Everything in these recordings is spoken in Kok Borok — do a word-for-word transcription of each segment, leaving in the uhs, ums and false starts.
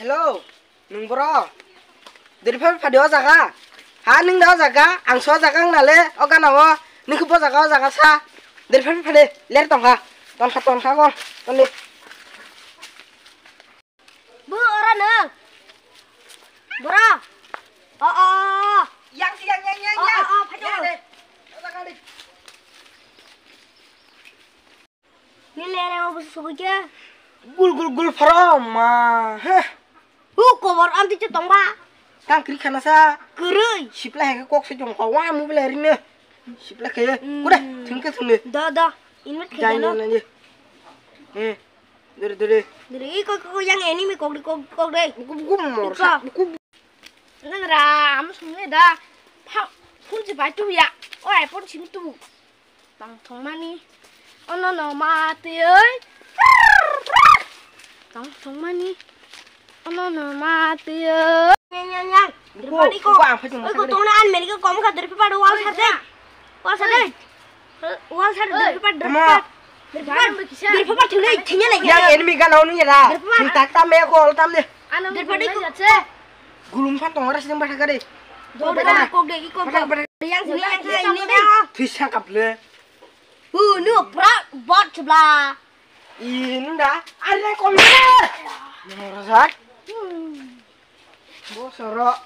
Hello, nwng boro? Deri phai phadi o jaga. Ha, nwng da o jaga? Ang so jaga wng nale, o gana o. Nwng khe bo jaga o jaga sa. Deri phai phadi, ler tong kha. Ton kha, ton kha ko. Ton di. Bu, ora nwng. Boro. O, o, o, o. Yang, yang, yang, yang, o, yang. O, o, phai tong. Yang de. O jaga de. Ni lereng o busu sugui khe. Gul, gul, gul, pharo ma. Heh. Hu, kobor amtwi che tongba. Tang kri khana sa. Kwrwi. Sipla hai khe kok se tong kha. Wa mu bela rine. Sipla khe. Hmm. Kuda, thung khe thung ni. Da, da. Inmet khe jai jano. Ni na ni. Eh. Dere, dere. Dere, i kok, kok, yang enemy kok, kok, kok de. Buku, buku morsa. Buku. Nang ra, am sung ne da. Pha, phun chi bai tu ya. Oi, phun chim tu. Tong thongmani, ono no ma twiwi. Tong thongmani, ono no ma twiwi. Nyang, nyang, nyang. Ko, ko ang phai tong. Oi, ko tong na an meni ko kom kha dri pa wall sar de. Wall sar de. Wall sar de pa. Tama. Dri pa thule thinya le. Yang enemy ga no ni ra. Thing tak tam me ko tam de. Ano dri pa ko. Gulum phan tong ora sing batha kare. Dor da kok de ki kok. Batha, batha. Yang sing yang sing ni da. Thui sang kap le. Hu nu pra bot chubla. I nu da. Are kom le. Mora sa. Bo soro.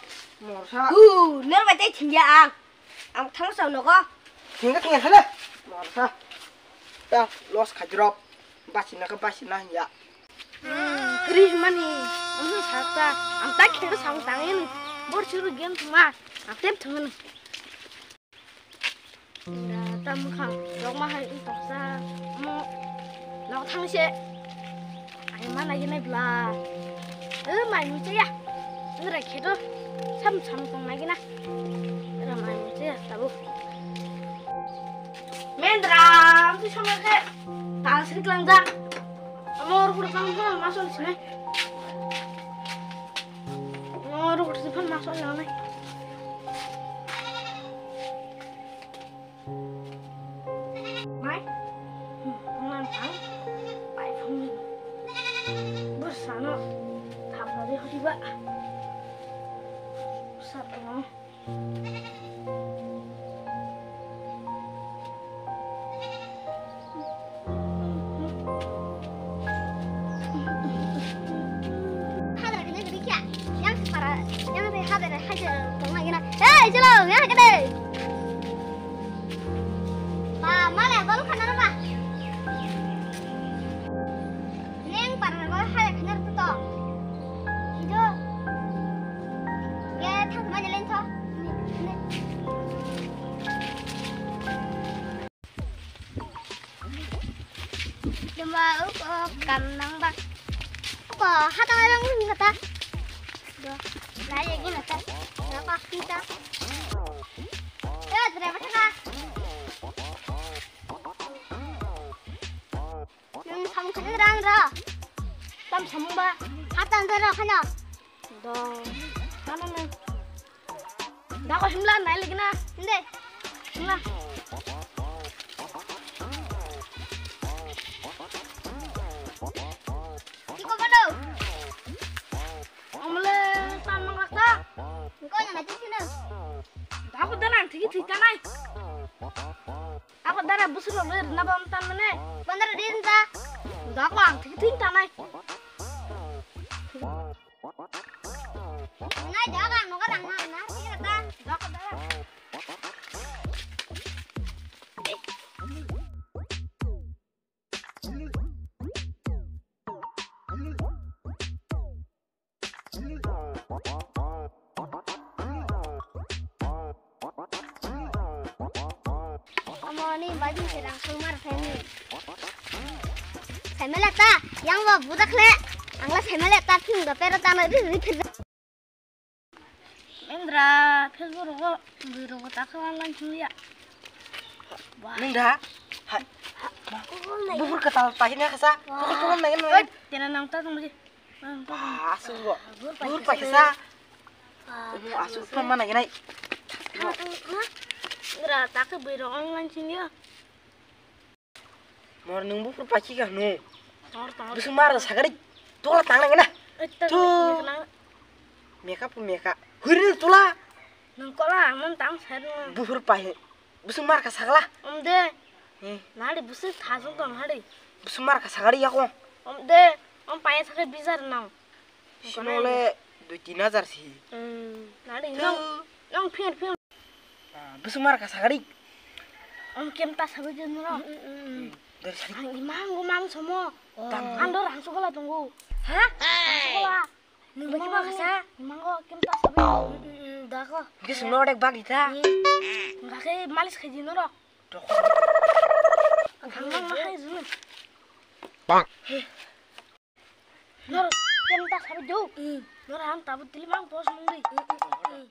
Morsa. Hu nu ba te thingya ang. Ang thang sa no ko. Thingya thingya sa le. Morsa. Ta los khajrop. Basi na ka basi na ya. Kri mani, ang sa ta, ang ta khe sa ang tang ini. Bor churu gen thuma, ang tem thuma. Da tam kha, rok ma hai toksa, mo, nok thang se. Ai ma nai nai bla. E mai mu che ya. Ngra khe to, sam sam tong nai na. Ra mai mu che ya, tabu. Mendra, ang tu sama khe, tal sri klang ja. Amo ruk ruk ang phano ma sol sinai. Amo ruk ruk phano ma sol nang nai. Mai. Ngan ang. Pai phung ni. Bur sano. Thap na di hoti ba. Sat no. Hadar kene jadi kya? Yang separa, yang tadi hadar hajar tong lagi na. Hei, chalo, yang kene. Ba, mana baru kana ba? Neng para ba haya khnar tu to. Ijo. Ge thang ma jelen tho. Dema uk kam nang ba. Ko hata rang ni kata. Do. Lai ye gina ta. Na pa kita. Eh, driver ka. Nung samung khani rang ra. Tam samung ba. Hatan ra khana. Do. Kana na. Da ko himla nai ligna. Inde. Himla. Iko bado. Amle tan mang rakta. Ko na ti sina. Da ko da nang ti ti tanai. Ako dara busur lo ler na bam tan mane. Pondro din ta. Da ko ang thik thik tanai. Nai da ga no ga dang na na thik ta. Da ko dara. Omo ni bajing se rang sung mar phen ni. Semele ta, yang bo budak le. Ang la semele ta thing do pero ta na ri ri phir. Indra, Facebook rogo, bui rogo ta khawan lang chungya. Wah. Indra, hai. Bukur katal tahina kasa. Bukur tulang nangin nangin. Tena nang ta tong. Ah, asuk bo. Bur paisa. Bur paisa. Ah, asuk phan mana ginai. Ngra ta khe bui rok online sing ya. Mor nung bur paisa ka nu. Tor tor. Bus mar sagari. Tola tang nang na. Oi, to Thu. Mekha. Mekha pu mekha. Huri ni tula. Nang kola, amon tang sar no. Buhur pai. Busung mar ka sagla. Om de. Eh. Nari busung thasung tong hari. Busung mar ka sagari yako. Om de. Om pai sakai bizar nang. Sino le dui tin hajar si. Hmm. Nari Thu. Nang, nang phian phian. Ah, busung mar ka sagari. Om kem ta sabai de noro. Hmm, hmm, hmm. Dari sari. Ang imang go mang somo. Oh. Tang. Ang dor ang sukola tunggu. Ha? Ang sukola. Nung bagi ba kasa? Imang go kem ta sabai. Hmm, hmm, hmm, da ko. Ke sumno dek bagi ta. Hmm. Enggak ke malis khaji noro. Dok. Ang mang ma khai ju. Bang. Noro kem ta sabai do. Hmm. Noro ang tabu tili mang pos mung di. Hmm, hmm, hmm.